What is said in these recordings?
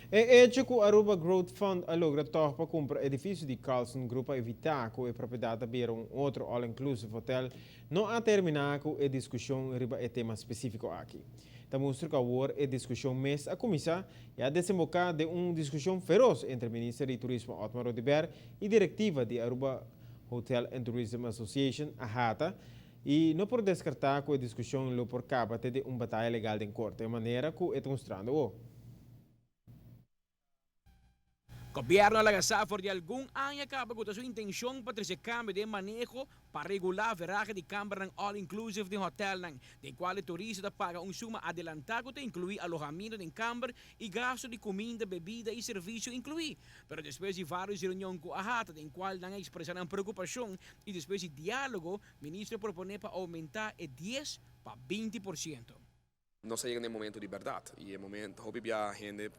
E hecho cu Aruba Growth Fund a logra toch pa cumpra edificio di Carlson Group pa evita cu e propiedad ta bira un otro all-inclusive hotel, no a termina cu e discusion riba e tema specifico aki. Ta mustra cu awor e discusion mes a cuminsa y a desemboca den un discusion feroz entre Minister di Turismo Otmar Oduber y directiva di Aruba Hotel and Tourism Association, AHATA, y no por descarta cu e discusion lo por caba te den un bataya legal den corte, manera cu e ta mustrando o. Gobierno a laga sa for di algun aña caba cu ta su intencion pa trece cambio den maneho pa regula verahe di cambernan all inclusive den hotelnan, den cual e turista ta paga un suma adelanta cu ta inclui alohamiento den camber y gasto di cuminda, bebida y servicio inclui. Pero despues di varios reunion cu AHATA den cual nan a expresa nan preocupacion y despues di dialogo, ministro a propone pa aumenta e 10 pa 20%. Nos a yega na e momento di bèrdat i e momento hopi bia hende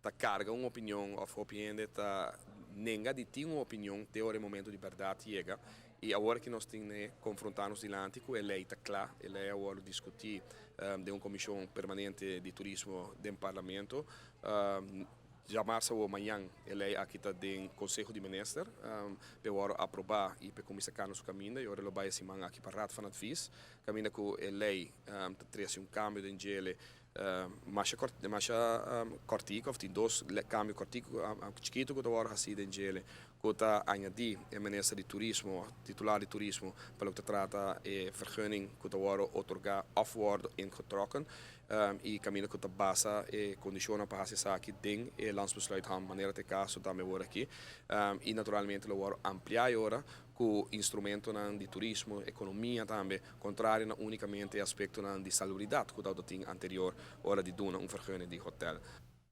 ta karga un opinion òf hopi hende ta nenga di tin un opinion te ora e momento di bèrdat yega. I awor ki nos tin e konfrontá nos dilanti ku e lei ta kla, e lei a wòrdu diskutí den un komishon permanente di turismo den parlamento. Djamarsa awor mañan e lei aki ta den Konseho di Minister p'e wòrdu aprobá i p'e kuminsá kana su kaminda i ora lo bai e siman aki pa Raad van Advies kaminda ku e lei ta trese un kambio den djele masha masha kòrtiku òf tin dos kambio kòrtiku chikitu ku ta wòrdu hasí den djele ku ta añadí e minister di turismo titular di turismo pa loke ta trata e vergunning ku ta wòrdu otorgá òf wòrdu ingetrokken i kaminda ku ta basa e kondishonnan pa hasi esaki den e Landsbesluit ham manera ta e kaso tambe awor aki i naturalmente lo wòrdu ampliá e ora ku instrumentonan di turismo, ekonomia tambe, kontrario na únikamente e aspektonan di salubridat ku tabata tin anterior ora di duna un vergunning di hotèl.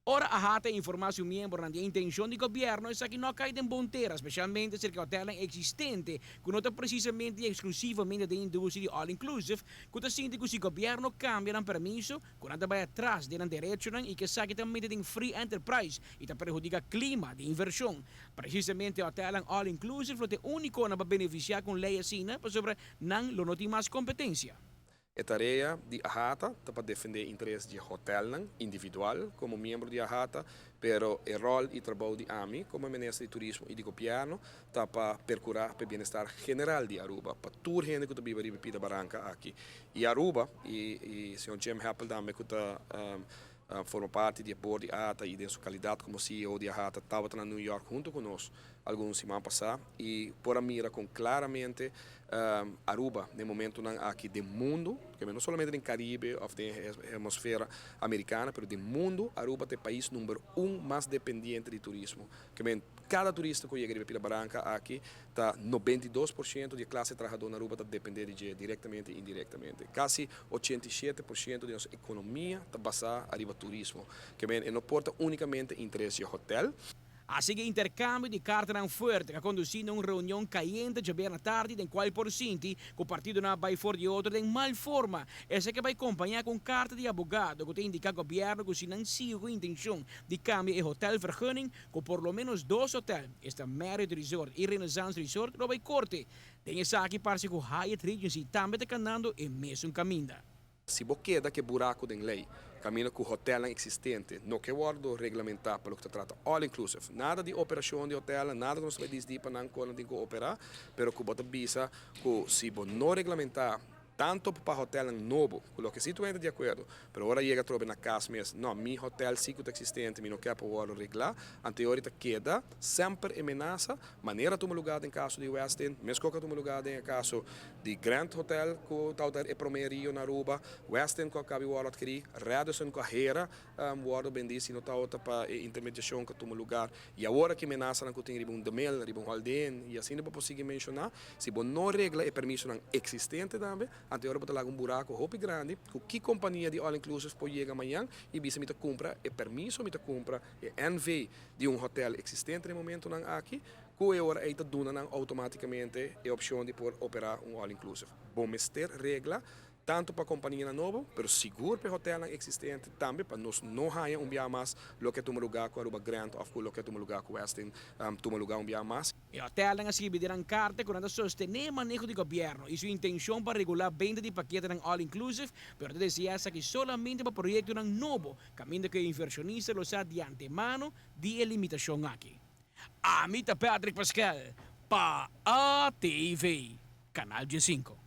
Ora AHATA a informá su miembronan di e intenshon di gobièrnu, esaki no a kai den bon tera, spesialmente serka hotèlnan eksistente ku no ta presisamente i eksklusivamente den industria di all inclusive, ku ta sinti ku si gobièrnu kambia nan permiso, ku nan ta bai atras den nan derechonan i ku esaki ta mete den free enterprise i ta perhudiká klima di invershon. Presisamente hotèlnan all inclusive lo ta e únikonan pa benefisiá ku un lei asina pasobra nan lo no tin mas kompetensia. E tarea di AHATA ta pa defendé interes di e hotèlnan individual komo miembro di AHATA, pero e ròl i trabou di ami komo Minister di Turismo i di Gobièrnu ta pa perkurá pa e bienestar general di Aruba, pa tur hende ku ta biba riba e pida baranka aki. I Aruba, i señor Jim Hepple tambe ku ta forma parti di e board di AHATA i den su kalidat komo ceo di AHATA tabata na New York huntu ku nos algun siman pasá i por a mira kon klaramente Aruba den momentunan aki den mundu, no solamente den Caribe òf den e hemisfera amerikana, pero den mundu Aruba ta e pais number un mas dependiente di turismo. Kada turista ku yega riba e pila baranka aki ta 92% di e klase trahadó na Aruba ta dependé di dje direktamente i indirektamente. Kasi 87% di nos ekonomia ta basá ariba turismo. E no por ta únikamente interes di e hotèl. A sigui interkambio di kartanan fuerte ku a kondusí na un reunion kayente djabièrnè tardi den kual por sinti ku partidonan a bai for di otro den mal forma. Esaki a bai kompañá ku un karta di abogado ku ta indiká gobièrnu ku si nan sigui ku intenshon di kambia e hotelvergunning ku por lo ménos dos hotel, esta Marriott Resort i Renaissance Resort, lo bai korte. Den esaki parse ku Hyatt Regency tambe ta kanando e mesun kaminda. Si bo keda ku e buraku den lei, kaminda ku hotelnan eksistente no ke wòrdu reglamentá pa loke ta trata all inclusive, nada di operashon di hotelnan, nada ku nos ta bai disdi pa nan kon nan tin ku operá, pero ku bo ta bisa ku si bo no reglamentá tanto pa hotelnan nobo, ku loke si tur hende ta di akuerdo, pero ora yega atrobe na kas mes, no, mi hotel si ku ta eksistente, mi no ke pa wòrdu reglá, anteori ta keda semper e menasa, manera a tuma lugá den kaso di Westin, meskos ku a tuma lugá den e kaso di Grand Hotel ku tabata e promé Rio na Aruba, Westin ku a kabi wòrdu atkirí, Radisson ku a hera wòrdu bendí si no tabata pa e intermediashon ku a tuma lugar i awor aki menasanan ku tin riba un De Mel, riba un Holiday Inn i asina bo por sigui menshoná. Si bo no regla e permisonan eksistente tambe, anto e ora bo ta laga un buraku hopi grandi ku ki kompania di all inclusive por yega mañan i bisa mi ta kumpra e permiso, mi ta kumpra e NV di un hotel eksistente na e momentunan aki. Ku e ora ei ta duna nan outomátikamente e opshon di por operá un all inclusive. Bo mester regla Tanto pa compania nobo, pero sigur pa hotel existente tambe, pa nos no haya un biaha mas loke a tuma lugar cu Aruba Grand of loke a tuma lugar cu Westin tuma lugar un biaha mas. E hotel a skirbi den carta cu nan ta sostene maneho di gobierno y su intencion pa regula benta di pakete all-inclusive, pero ta desea cu solamente pa proyecto nobo, caminda cu e inversionista lo sa di antemano di e limitacion aki. Ami ta Patrick Pascal, pa ATV, Canal G5.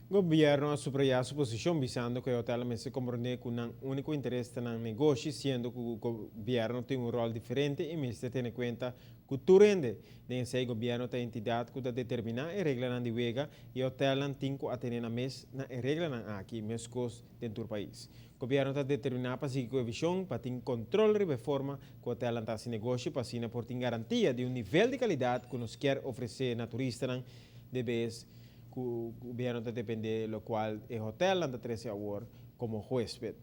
Gobierno a subraya su posicion bisando cu e hotel mester compronde cu nan unico interes ta nan negoshi, siendo cu gobierno tin un rol diferente y mester tene cuenta cu tur hende. Den esey gobierno ta entidad cu ta determina e reglanan di wega y hotel tin cu atene nan mes na e reglanan aki, mescos den tur pais. Gobierno ta determina pa sigui cu e vision pa tin control riba e forma cu hotel ta haci negoshi pa asina por tin garantia di un nivel di calidad cu nos kier ofrece na turistanan de bes cu gobierno ta depende locual e hotel ta trece awor como huesped.